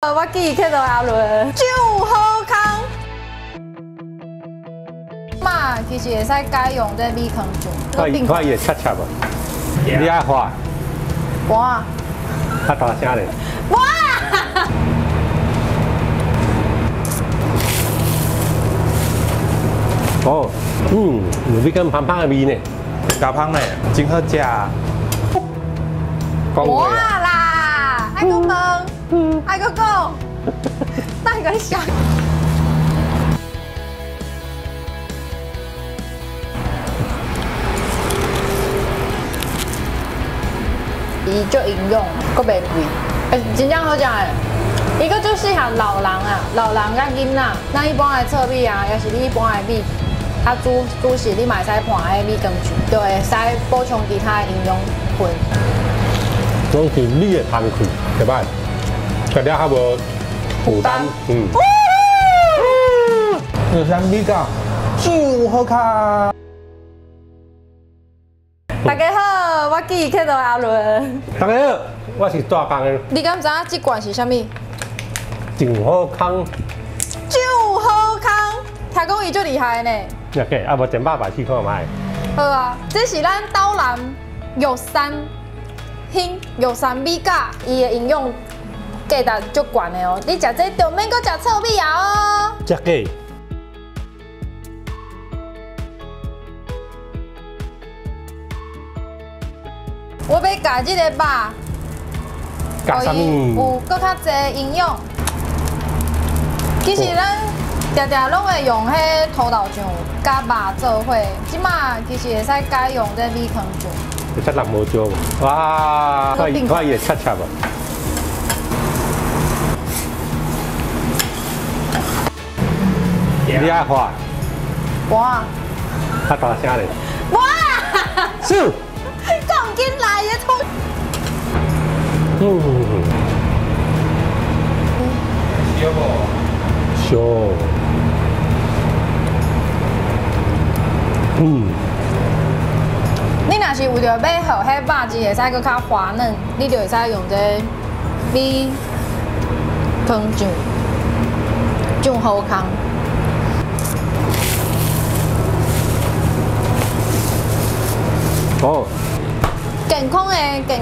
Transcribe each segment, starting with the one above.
我記刻到阿倫，就好康。嘛，其實會使改用這米糠醬。看看伊會切切無？你愛畫？我。較大聲咧。哇！哦，有米糠香香的味呢，加香咧，真好食。哇啦，愛閣問，愛閣講，等下你想。伊足營養，閣袂貴，欸，真正好食的。伊閣足適合老人啊，老人佮囡仔。咱一般的糙米啊，抑是你一般的米，啊煮煮食你嘛會使拌彼米羹醬，就會使補充其他的營養分。攏是米的香氣，對吧？食了較無負擔。嗯。玉山米餃就好康。大家好，我記刻到阿倫。大家好，我是大江的。你敢知影這罐是啥物？上好康。上好康，聽講伊足厲害呢。OK，啊無煎肉排試看覓。好啊，這是咱斗南玉山興玉山米餃，伊的營養價值足懸的哦。你食這就免閣食糙米啊哦。食假。我欲共這个肉，加啥物？有閣較濟營養。其實咱定定攏會用彼土豆醬佮肉做伙，這馬其實會使改用這米糠醬。會使落無椒無？哇！看伊看伊會切切無？你愛畫？我。較大聲咧。哇！是。講緊來的通。燒無？燒。你若是為著欲予彼肉質會使閣較滑嫩，你就會使用這米糠醬，醬好康。哦。健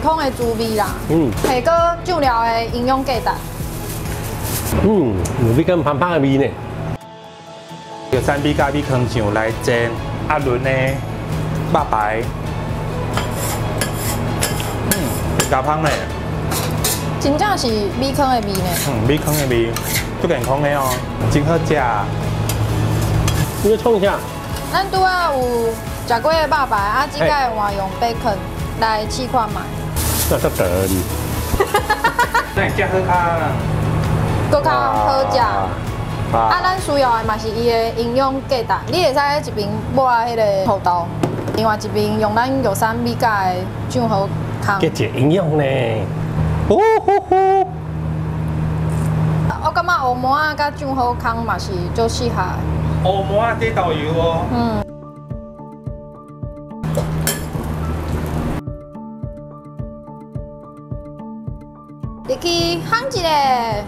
康的滋味啦，提高酱料的营养价值。有米糠香香的味呢。玉山米佮米糠酱来煎阿伦的肉排，加香咧。真正是米糠的味呢。米糠的味，足健康的哦，真好食。你咧创啥？咱拄仔有食过的肉排，啊，這擺換用培根來試看覓。那得等。那食好較。閣較好食。啊，咱需要的嘛是伊的營養價值。你會使一邊抹彼個土豆，另外一邊用咱玉山米餃的醬好康。加一營養呢。呼呼呼！我感覺烏毛仔佮醬好康嘛是足適合的。烏毛仔加豆油哦。入去烘一下。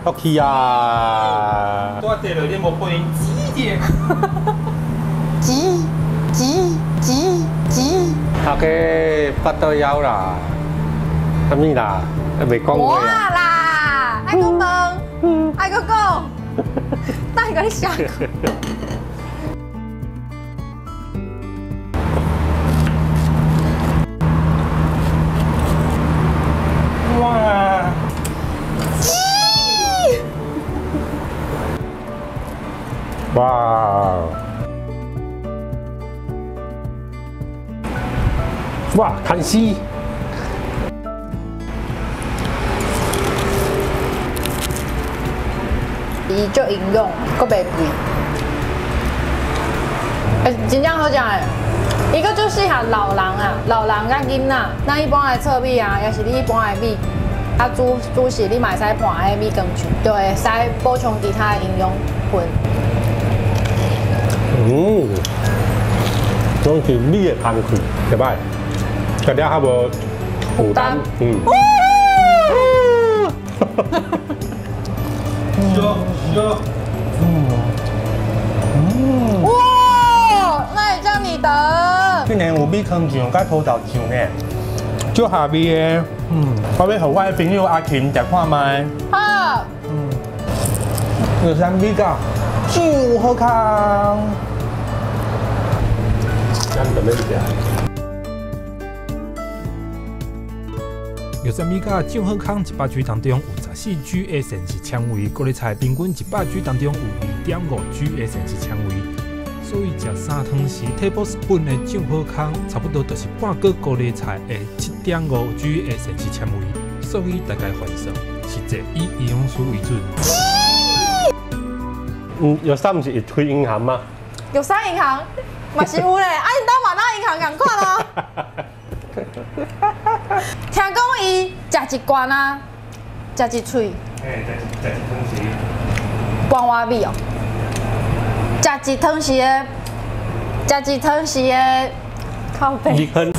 好去啊！我坐落你無配擠者。擠擠擠擠。头家腹肚枵啦，啥物啦？袂講話。我啦，愛閣問，愛閣講，等下共你寫。哇！哇！哇，牽絲！伊足營養，閣袂貴。欸，真正好食的。伊閣足適合老人啊，老人佮囡仔。咱一般的糙米啊，抑是你一般的米，啊煮煮食你嘛會使拌彼米羹醬，就會使補充其他的營養分。攏是米的香氣，對吧？食了較無負擔。燒燒。哇，哪會遮爾甜？竟然有米糠醬佮土豆醬呢，足合味的。我欲予我的朋友阿琴食看覓。好。玉山米餃上好康。咱就免食。玉山米餃上好康100 G 當中有14 G 的膳食纖維，高麗菜平均100 G 當中有2.5 G 的膳食纖維，所以食3湯匙 tablespoon 的上好康，差不多就是半個高麗菜的7.5 G 的膳食纖維，所以大概換算實際以營養師為準。玉山毋是會開銀行嗎？玉山銀行嘛是有咧，啊，𪜶兜嘛哪銀行仝款啊？聽講伊食一罐啊，食一喙。欸，食一湯匙。半碗米哦。食一湯匙的，食一湯匙的，靠北。米粉。